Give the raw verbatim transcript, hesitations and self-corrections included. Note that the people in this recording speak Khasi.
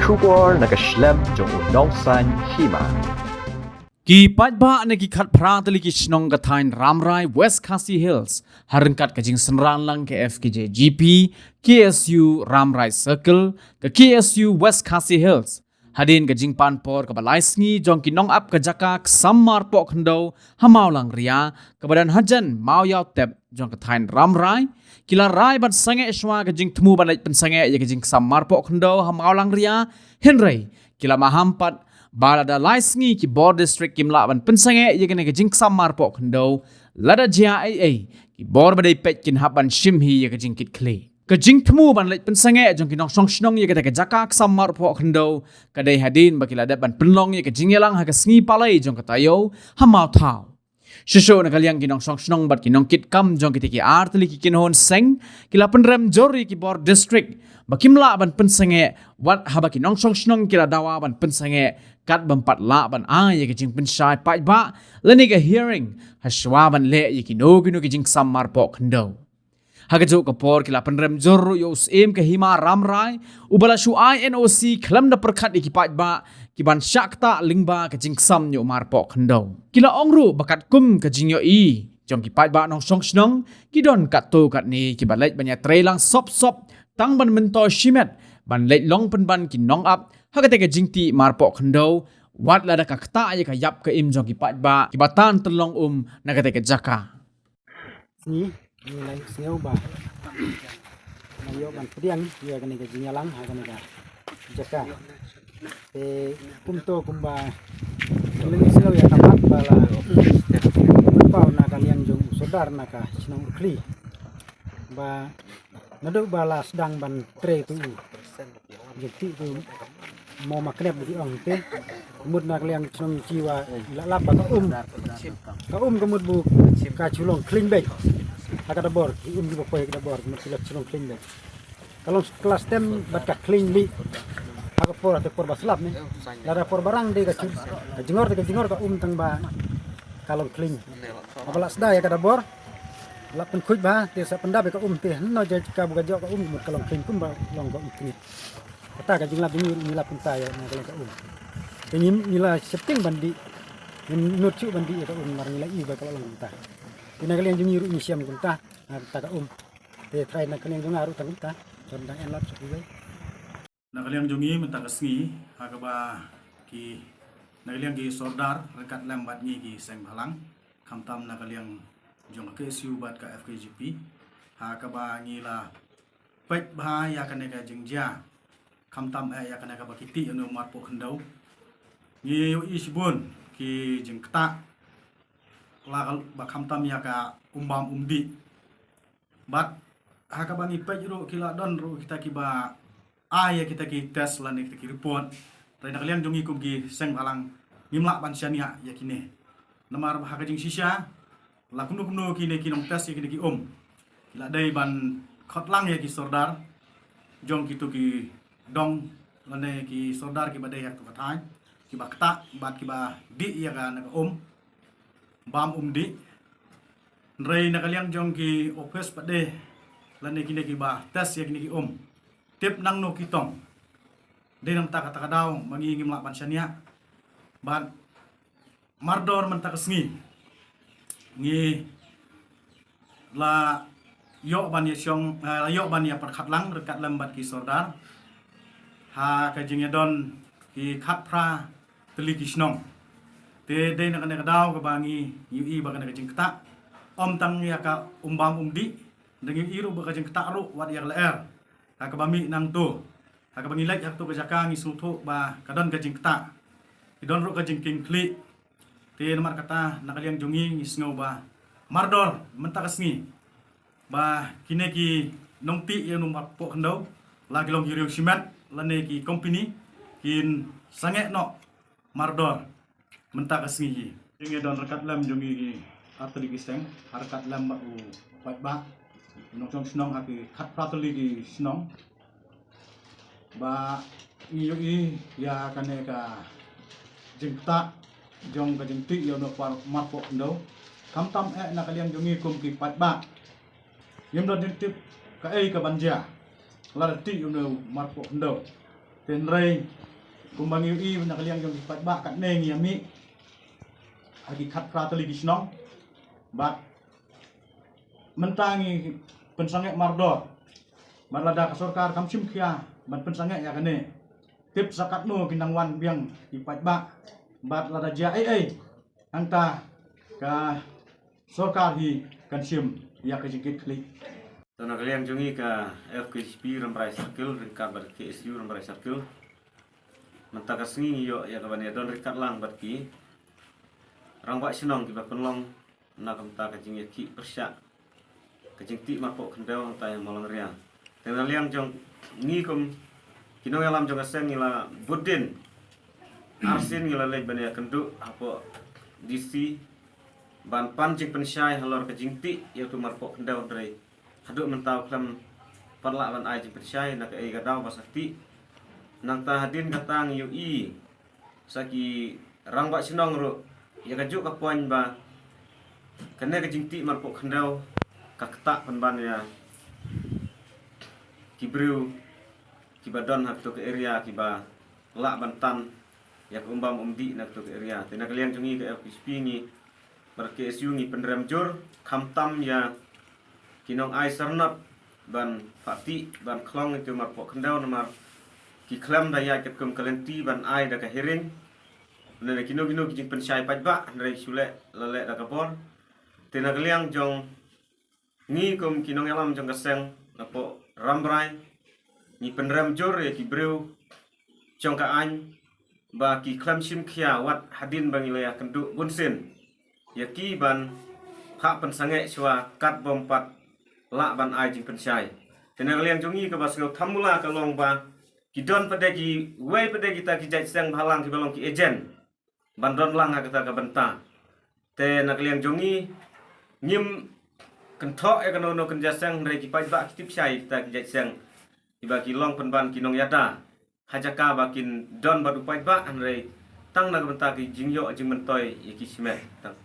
Khubor na ka shlem jong u nongsaiñ hima. Ki paidbah na ki khatphra tylli ki shnong ka thaiñ Ramrai, West Khasi Hills, ha ryngkat ka jingsynran lang ka F K J G P, K S U Ramrai Circle, ka K S U West Khasi Hills, hadien ka jingpan por kaba lai sngi jong ki nongap ka jaka ksam marpoh khyndew ha Mawlangria, kaba don hajan Mawiaw Tep jong ka thaiñ Ramrai, ki la rai ban sangeh shuwa ka jingthmu ban leit pynsangeh ïa ka jingksam marpoh khyndew ha Mawlangria, hynrei ki la maham pat ba lada lai sngi ki bor district kim lah ban pynsangeh ïa kane ka jingksam marpoh khyndew, lada jia ei ei, ki bor ba dei peit kin hap ban shim hi ïa ka jingkitkhlieh. Ka jingthmu ban leit pynsangeh jong ki nongshong shnong ïa kata ka jaka ksam marpoh khyndew ka dei hadien ba ki la dep ban pynlong ïa ka jingïalang ha ka sngi Palei jong ka taïew ha Mawthaw. Shuh shuh na ka liang ki nongshong shnong bad ki nongkitkam jong kita ki ar tylli ki kynhun seng, ki la pynrem jur ïa ki bor district ba kim lah ban pynsangeh, wat haba ki nongshong shnong ki la dawa ban pynsangeh, kat bym pat lah ban ai ïa ka jingpynshai paidbah lane ka hearing ha shuwa ban leh ïa kino kino ki jingksam marpoh khyndew. Ha kajuh ka por ki la pynrem jur ruh ïa u Syiem ka hima Ramrai, uba la shu ai N O C khlem da pyrkhat ïa ki paidbah ki ban shah ktah lyngba ka jingksam ïa u marpoh khyndew. Ki la ong ruh ba katkum ka jingïohi jong ki paidbah nongshong shnong, ki don katto katne kiba leit ban ïatrei lang sop sop tang ban myntoi shimet ban leit long pynban ki nongap ha kata ka jingtih marpoh khyndew, wat lada ka ktah ïa ka ïap ka im jong ki paidbah kiba tan tyllong um na kata ka jaka. Sngi, ngi la ïohsngew ba la ïoh ban pdiang ïa kane ka jingïalang ha kane ka jaka. Te kumto kumba ngi la ïohsngew ïa ka mat ba la pynpaw na ka liang jong u sordar na ka shnong Urkhli ba naduh ba la sdang ban trei tu u jingtih tu mo ma knep ba ki ong te. Ka mut na ka liang shnong ki wa la lap ba ka um, ka um ka mut bu ka shu long khlaiñ beit. Ha ka dabor ki um ki ba poi ha ka dabor ka mut ki la shu long khlaiñ beit. Ka long klas ten bad ka khlaiñ lieh. Ha ka por ha te por ba slap ne, lada por ba rang de ka shu, ka jingor de ka jingor ka um tang ba ka long khlaiñ. Haba la sdang ïa ka dabor, la pynkhuid bha te sa pyndap ïa ka um te, hynno jaka ba ka jok ka um ka mut ka long khlaiñ kumba long ka um khnit. Kata ka jinglap jong ngi ruh ngi la pynta ïa na ka liang ka um. Te ngi, ngi la sheptieng ban dih, ngim nud shuh ban dih ïa ka um namar ngi la ïohi ba ka la long kumta. Te na ka liang jong ngi ruh ngi shem kumta na kata ka um. Te trai na ka liang jong nga ruh tang kumta. Jon dang en lap sha kiwei. Na ka liang jong ngi mynta ka sngi, ha kaba ki, na ka liang ki sordar ryngkat lem bad ngi ki seng bhalang, khamtam na ka liang jong ka K S U bad ka F K J P, ha kaba ngi la peit bha ïa kane ka jingjia, khamtam eh ïa kane kaba ki tih ïa u marpoh khyndew. Ngi ïohi shibun ki jingktah, la ka, ba khamtam ïa ka um bam um dih. Bad ha kaba ngi peit ruh ki la don ruh kita kiba ai ïa kita ki test lane kita ki report. Hynrei na ka liang jong ngi kum ki seng bhalang ngim lah ban shaniah ïa kine. Namar ba ha ka jingshisha la kumno kumno kine ki nongtest ïa kine ki um ki la dei ban khot lang ïa ki sordar jong kito ki dong lane ki sordar kiba dei ha kato ka thaiñ, kiba ktah bad kiba dih ïa kane ka um bam um dih. Hynrei na ka liang jong ki office pat de lane kine kiba test ïa kine ki um, tip nangno ki tong. Dei na kata ka daw ma ngi ngim lah ban shaniah. Bad mardor mynta ka sngi ngi la ïoh ban ïa shong, eh, la ïoh ban ïa pyrkhat lang ryngkat lem bad ki sordar ha ka jingïadon ki khatphra tylli ki shnong. Te dei na kane ka daw kaba ngi ïohi ba kane ka jingktah ym tang ïa ka um bam um dih, da ngi ïohi ruh ba ka jingktah ruh wat ïa ka lyer. Ha kaba mih nangto, ha kaba ngi leit ha kato ka jaka ngi sngewthuh ba ka don ka jingktah, ki don ruh ka jingkieng khlieh. Te namar kata na ka liang jong ngi ngi sngew ba mardor mynta ka sngi ba kine ki nongtih ïa u marpoh khyndew, la ki long ki riew shimet lane ki company, kin sangeh noh mardor mynta ka sngi hi. Ngi don ryngkat lem jong ngi ki ar tylli ki seng, ha ryngkat lem bad u paidbah, u nongshong shnong ha ki khatphra tylli ki shnong. Ba ngi ïohi ïa kane ka jingktah jong ka jingtih ïa u marpoh khyndew. Khamtam eh na ka liang jong ngi kum ki paidbah, ngim don jingtip kaei kaban jia lada tih ïa u marpoh khyndew. Tynrai kumba ngi ïohi na ka liang jong ki paidbah katne ngi ïa mih ha ki khatphra tylli ki shnong. Bad mynta ngi pynsangeh mardor. Bad lada ka sorkar kam shim khia ban pynsangeh ïa kane, tip sa katno ki nang wan biang ki paidbah. Bad lada jia ei ei, hangta ka sorkar hi kan shim ïa ka jingkit khlieh. To na ka liang jong ngi ka F K J P Rambrai Circle ryngkat bad K S U Rambrai Circle, mynta ka sngi ngi ïoh ïa ka ban ïa don ryngkat lang bad ki rangbah shnong kiba pynlong na ka bynta ka jingïakhih pyrshah ka jingtih marpoh khyndew hangta ïa Mawlangria. Te na liang jong ngi kum ki nongïalam jong ka seng ngi la bud dien arsien ngi la leit ban ïakynduh hapoh D C ban pan jingpynshai halor ka jingtih ïa utu marpoh khyndew, hynrei haduh mynta u khlem pat lah ban ai jingpynshai na kaei ka daw ba sa tih. Nangta hadien kata ngi ïohi sa ki rangbah shnong ruh ïa kajuh ka point ba kane ka jingtih marpoh khyndew ka ktah pynban ïa ki briew kiba don ha kato ka area kiba lah ban tan ïa ka umbam umdih na kato ka area. Te na ka liang jong ngi ka F K J P ngi bad K S U ngi pynrem jur khamtam ïa ki nongai syrnod ban phah tih ban khlong ïa utu marpoh khyndew namar ki khlem da ïaid katkum ka lynti ban ai da ka hearing. Lane kino kino ki jingpynshai paidbah hynrei shu leh la leh da ka bor. Te na ka liang jong ngi kum ki nongïalam jong ka seng napoh Rambrai ngi pynrem jur ïa ki briew jong ka aiñ ba ki khlem shim khia wat hadien ba ngi la ïakynduh bunsien ïa ki ban phah pynsangeh shuwa kat bym pat lah ban ai jingpynshai. Te na ka liang jong ngi kaba sngew thamula ka long ba ki don pat de kiwei pat de kita ki jait seng bhalang kiba long ki agent ban don lang ha kata ka bynta. Te na ka liang jong ngi ngim kynthoh ïa kano kano kynja seng hynrei ki paidbah ki tip shai kita ki jait seng kiba ki long pynban ki nongïada ha jaka ba kin don bad u paidbah hynrei tang na ka bynta ki jingïoh jingmyntoi ïa ki shimet. Tang